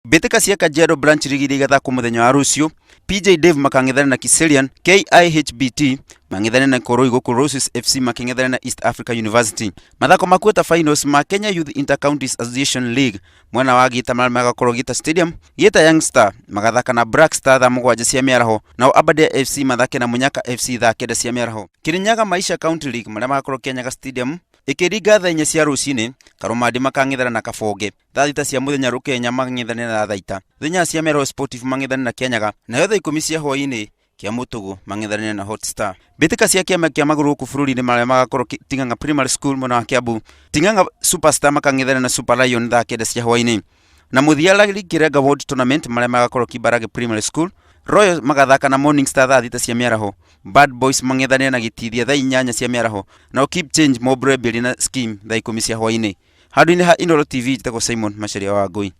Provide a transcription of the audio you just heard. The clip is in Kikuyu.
Mbĩtĩka cia Kajiado Branch League iria igathakwo mũthenya wa rũciũ, PJ Dave makang'ethana na Kiserian, KIHBT mang'ethane na Koroi gũkũ Roses FC makĩng'ethana na East Africa University. Mathako ma quarter finals ma Kenya Youth Inter-Counties Association League mwena wa Gita marĩa magakorwo Gita Stadium, Gita Young Star magathaka na Black Star thaa 7 cia mĩaraho, nao Aberdare FC mathake na Munyaka FC thaa 9 cia mĩaraho. Kirinyaga Maisha County League marĩa magakorwo Kianyaga Stadium ĩkĩringa thaa 4 cia rũcinĩ, Karũmandi makang'ethana na Kabonge. Thaa 6 cia mũthenya Rũkenya mang'ethanĩre na Thaita. Thaa 8 cia mĩaraho Sportive mang'ethanĩre na Kianyaga, nayo thaa 10 cia hwaĩ-inĩ Kĩamũtũgũ mang'ethanĩre na Hot Star. Mbĩtĩka cia kĩama kĩa magũrũ gũkũ bũrũri-inĩ marĩa magakorwo Ting'ang'a Primary School mwena wa Kiambu, Ting'ang'a Superstar makang'ethanĩra na Super Lion thaa 9 cia hwaĩ-inĩ. Na mũthia Larry Kirenga World Tournament marĩa magakorwo Kibarage Primary School, Royal magathaka na Morning Star thaa 6 cia mĩaraho, Bad Boys mang'ethanĩre na Gĩtithia thaa 8 cia mĩaraho, nao Keep Change mombũre mbĩri na Scheme thaa 10 cia hwaĩ-inĩ. Handũ-inĩ ha Inooro TV njĩtagwo Simon Macharia wa Ngũi.